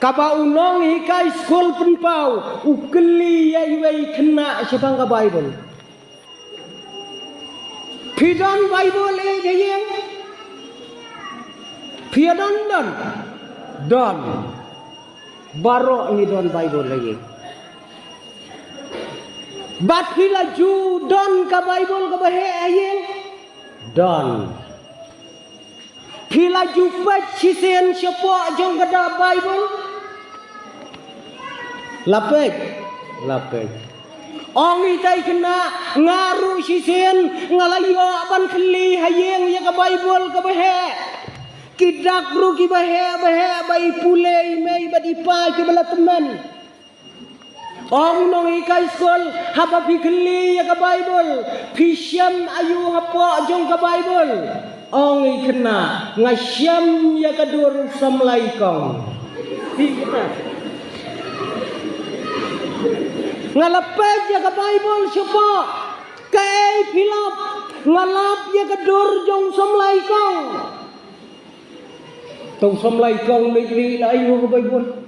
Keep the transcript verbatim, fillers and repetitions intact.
Kaba u nonghikai skul pynpaw, u kylli ïa iwei i khynnah shaphang ka Baibl. Phi don Baibl eh ha ïing? Phi don, don? Don. Baroh ngi don Baibl ha ïing. Bad phi la ju don ka Baibl kaba heh ha ïing? Don. Phi la ju peit shisien shapoh jong ka Baibl? La peit, la peit. Ong ita i khynnah, nga ruh shisien nga la ïoh ban kylli ha ïing ïa ka Baibl kaba heh. Ki dak ruh kiba heh ba heh ba i pule i mei bad i pa kiba la tymmen. Ong u nonghikai skul, haba phi kylli ïa ka Baibl, phi shem aïu hapoh jong ka Baibl? Ong i khynnah, nga shem ïa ka dur samla i kong. Nga la peit ïa ka Baibl shapoh, kaei phi lap? Nga lap ïa ka dur jong samla i kong. To samla i kong leit ri na aïu ka Baibl?